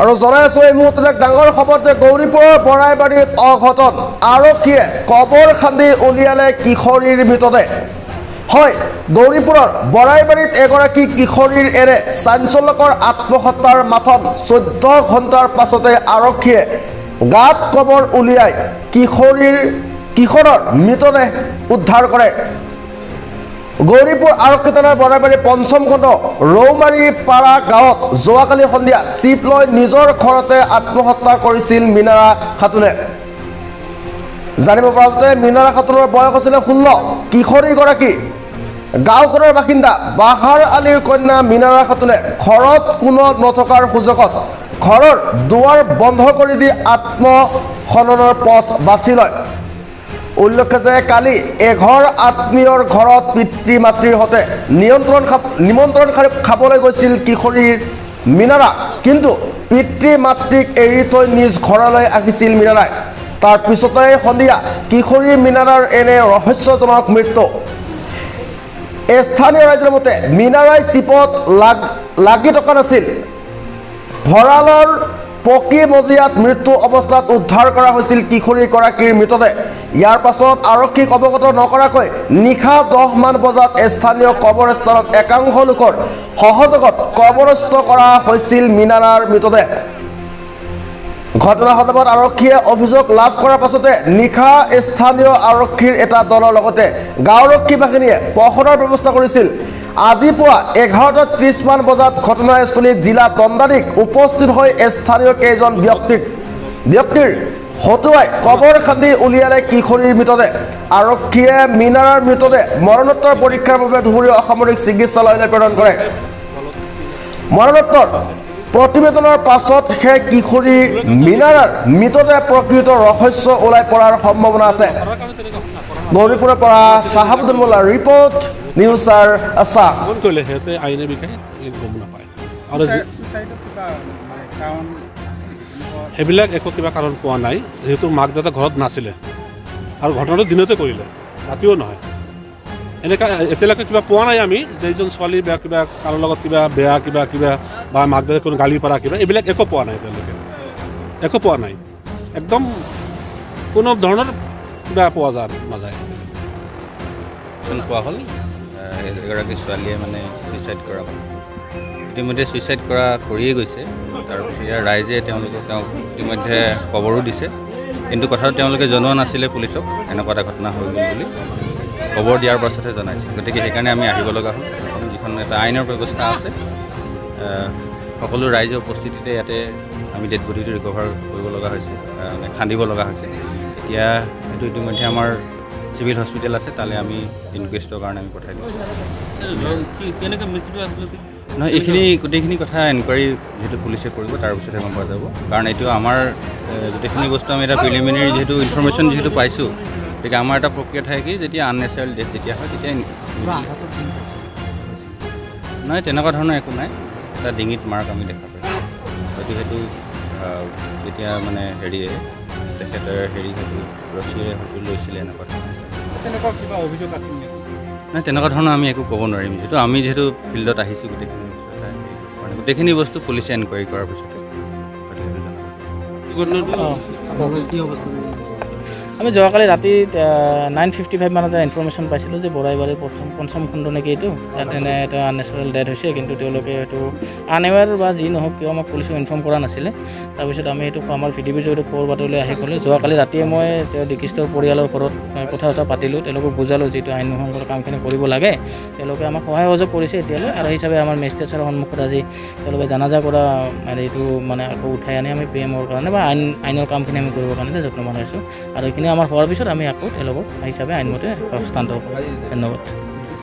আৰু জনাই আছো এই মুহূৰ্তত এক ডাঙৰ খবৰ যে গৌৰীপুৰৰ বৰাইবাৰীত অঘটন, আৰক্ষীয়ে কবৰ খান্দি উলিয়ালে কিশোৰীৰ মৃতদেহ। হয়, গৌৰীপুৰৰ বৰাইবাৰীত এগৰাকী কিশোৰীৰ এনে চাঞ্চল্যকৰ আত্মহত্যাৰ মাথন 14 ঘণ্টাৰ পাছতে আৰক্ষীয়ে গাঁত কবৰ উলিয়াই কিশোৰৰ মৃতদেহ উদ্ধাৰ কৰে। গৌৰীপুৰ আৰক্ষী থানাৰ বৰাইবাৰী পঞ্চম খণ্ড ৰৌমাৰী পাৰা গাঁৱত যোৱাকালি সন্ধিয়া চিপ লৈ নিজৰ ঘৰতে আত্মহত্যা কৰিছিল মিনাৰা খাতুনে। জানিব পৰা মতে মিনাৰা খাতুনৰ বয়স আছিলে 16। কিশোৰীগৰাকী গাঁওখনৰ বাসিন্দা বাহাৰ আলীৰ কন্যা মিনাৰা খাতুনে ঘৰত কোনো নথকাৰ সুযোগত ঘৰৰ দুৱাৰ বন্ধ কৰি দি আত্মখননৰ পথ বাছি লয়। উল্লেখ্য যে কালি এঘৰ আত্মীয়ৰ ঘৰত পিতৃ মাতৃৰ সৈতে নিমন্ত্ৰণ খাবলৈ গৈছিল কিশোৰীৰ মিনাৰা। কিন্তু পিতৃ মাতৃক এৰি থৈ নিজ ঘৰলৈ আহিছিল মিনাৰাই। তাৰ পিছতে সন্ধিয়া কিশোৰী মিনাৰাৰ এনে ৰহস্যজনক মৃত্যু। এই স্থানীয় ৰাইজৰ মতে মিনাৰাই চিপত লাগি থকা নাছিল। ভঁৰালৰ পকী মজিয়াত মৃত্যু অৱস্থাত উদ্ধাৰ কৰা হৈছিল কিশোৰীগৰাকীৰ মৃতদেহ। ইয়াৰ পাছত আৰক্ষীক অৱগত নকৰাকৈ নিশা 10মান বজাত স্থানীয় কবৰস্থানত একাংশ লোকৰ সহযোগত কবৰস্থ কৰা হৈছিল মিনাৰাৰ মৃতদেহ। ঘটনা সন্দৰ্ভত আৰক্ষীয়ে অভিযোগ লাভ কৰাৰ পাছতে নিশা স্থানীয় আৰক্ষীৰ এটা দলৰ লগতে গাঁওৰক্ষী বাহিনীয়ে পহৰাৰ ব্যৱস্থা কৰিছিল। আজি পুৱা 11:30 মান বজাত ঘটনাস্থলীত জিলা দণ্ডাধীশ উপস্থিত হৈ স্থানীয় কেইজন ব্যক্তিৰ হতুৱাই কবৰ খান্দি উলিয়ালে কিশোৰীৰ মৃতদেহ। আৰক্ষীয়ে মিনাৰাৰ মৃতদেহ মৰণোত্তৰ পৰীক্ষাৰ বাবে ধুবুৰী অসামৰিক চিকিৎসালয়লৈ প্ৰেৰণ কৰে। মৰণোত্তৰ প্ৰতিবেদনৰ পাছতহে কিশোৰী মিনাৰাৰ মৃতদেহ প্ৰকৃত ৰহস্য ওলাই পৰাৰ সম্ভাৱনা আছে। গৌৰীপুৰৰ পৰা চাহাবুদ্দিন মোল্লাৰ ৰিপৰ্ট, নিউজ আৰ আছাম। ফোন কৰিলে সিহঁতে আইনৰ বিষয়ে গম নাপায় আৰু সেইবিলাক একো কিবা কাৰণ পোৱা নাই, যিহেতু মাক দেউতাক ঘৰত নাছিলে আৰু ঘটনাটো দিনতে কৰিলে, ৰাতিও নহয়। এনেকুৱা এতিয়ালৈকে কিবা পোৱা নাই আমি যে এইজন ছোৱালী বেয়া কিবা কাৰোৰ লগত কিবা বেয়া কিবা কিবা বা মাক দেউতাক কোনো গালি পৰা কিবা এইবিলাক একো পোৱা নাই, এতিয়ালৈকে একো পোৱা নাই। একদম কোনো ধৰণৰ কিবা পোৱা নাযায়। পোৱা হ'ল এগৰাকী ছোৱালীয়ে মানে ছুইচাইড কৰা হ'ল, ইতিমধ্যে ছুইচাইড কৰিয়ে গৈছে। তাৰপিছত ইয়াৰ ৰাইজে তেওঁক ইতিমধ্যে খবৰো দিছে, কিন্তু কথাটো তেওঁলোকে জনোৱা নাছিলে পুলিচক, এনেকুৱা এটা ঘটনা হৈ গ'ল বুলি খবৰ দিয়াৰ পাছতহে জনাইছে। গতিকে সেইকাৰণে আমি আহিব লগা হ'ল। যিখন এটা আইনৰ ব্যৱস্থা আছে, সকলো ৰাইজৰ উপস্থিতিতে ইয়াতে আমি ডেড বডিটো ৰিকভাৰ কৰিব লগা হৈছে, মানে খান্দিব লগা হৈছে। এতিয়া সেইটো ইতিমধ্যে আমাৰ চিভিল হস্পিটেল আছে, তালৈ আমি ইনকুৱেষ্টৰ কাৰণে আমি পঠাই দিছোঁ। নহয়, এইখিনি গোটেইখিনি কথা এনকুৱাৰী যিহেতু পুলিচে কৰিব, তাৰপিছতহে গম পোৱা যাব। কাৰণ এইটো আমাৰ গোটেইখিনি বস্তু আমি এটা প্ৰিলিমিনেৰী যিহেতু ইনফৰ্মেশ্যন যিহেতু পাইছোঁ, গতিকে আমাৰ এটা প্ৰক্ৰিয়া থাকে কি যেতিয়া আননেচাৰেল ডেথ যেতিয়া হয় তেতিয়া নহয়, তেনেকুৱা ধৰণৰ একো নাই। এটা ডিঙিত মাৰ্ক আমি দেখা পাইছোঁ, হয়তো সেইটো যেতিয়া মানে হেৰিয়ে তেখেতে হেৰি হয়তো ৰছীৰে হয়তো লৈছিলে, এনেকুৱা ধৰণৰ। তেনেকুৱা কিবা অভিযোগ আছিল নেকি? নাই, তেনেকুৱা ধৰণৰ আমি একো ক'ব নোৱাৰিম, যিহেতু আমি ফিল্ডত আহিছোঁ। গোটেইখিনি বস্তু এটা গোটেইখিনি বস্তু পুলিচে এনকুৱাৰী কৰাৰ পিছতে আমি যোৱাকালি ৰাতি 9:55 মানত এটা ইনফৰ্মেশ্যন পাইছিলোঁ যে বৰাইবাৰীৰ পঞ্চম খণ্ড নেকি এইটো, তাত এনে এটা আননেচাৰেল ডেথ হৈছে। কিন্তু তেওঁলোকে এইটো আনএৱেৰ বা যি নহওক কিয় আমাক পুলিচক ইনফৰ্ম কৰা নাছিলে। তাৰপিছত আমি এইটো আমাৰ ভি ডি পিৰ জৰিয়তে খবৰ বাতৰিলৈ আহি গ'লে। যোৱাকালি ৰাতিয়ে মই তেওঁ ডিকিষ্টৰ পৰিয়ালৰ ঘৰত কথা চথা পাতিলোঁ, তেওঁলোকক বুজালোঁ যিটো আইন অনুসংগত কামখিনি কৰিব লাগে। তেওঁলোকে আমাক সহায় সহযোগ কৰিছে এতিয়ালৈ, আৰু হিচাপে আমাৰ মেজিষ্ট্ৰেট ছাৰৰ সন্মুখত আজি তেওঁলোকে জানাজা কৰা মানে এইটো মানে আকৌ উঠাই আনি আমি পি এমৰ কাৰণে বা আইনৰ কামখিনি আমি কৰিবৰ কাৰণে যত্নবান হৈছোঁ। আৰু এইখিনি আমাৰ হোৱাৰ পিছত আমি আকৌ তেওঁলোকক হিচাপে আইনমতে হস্তান্তৰ কৰিম। ধন্যবাদ।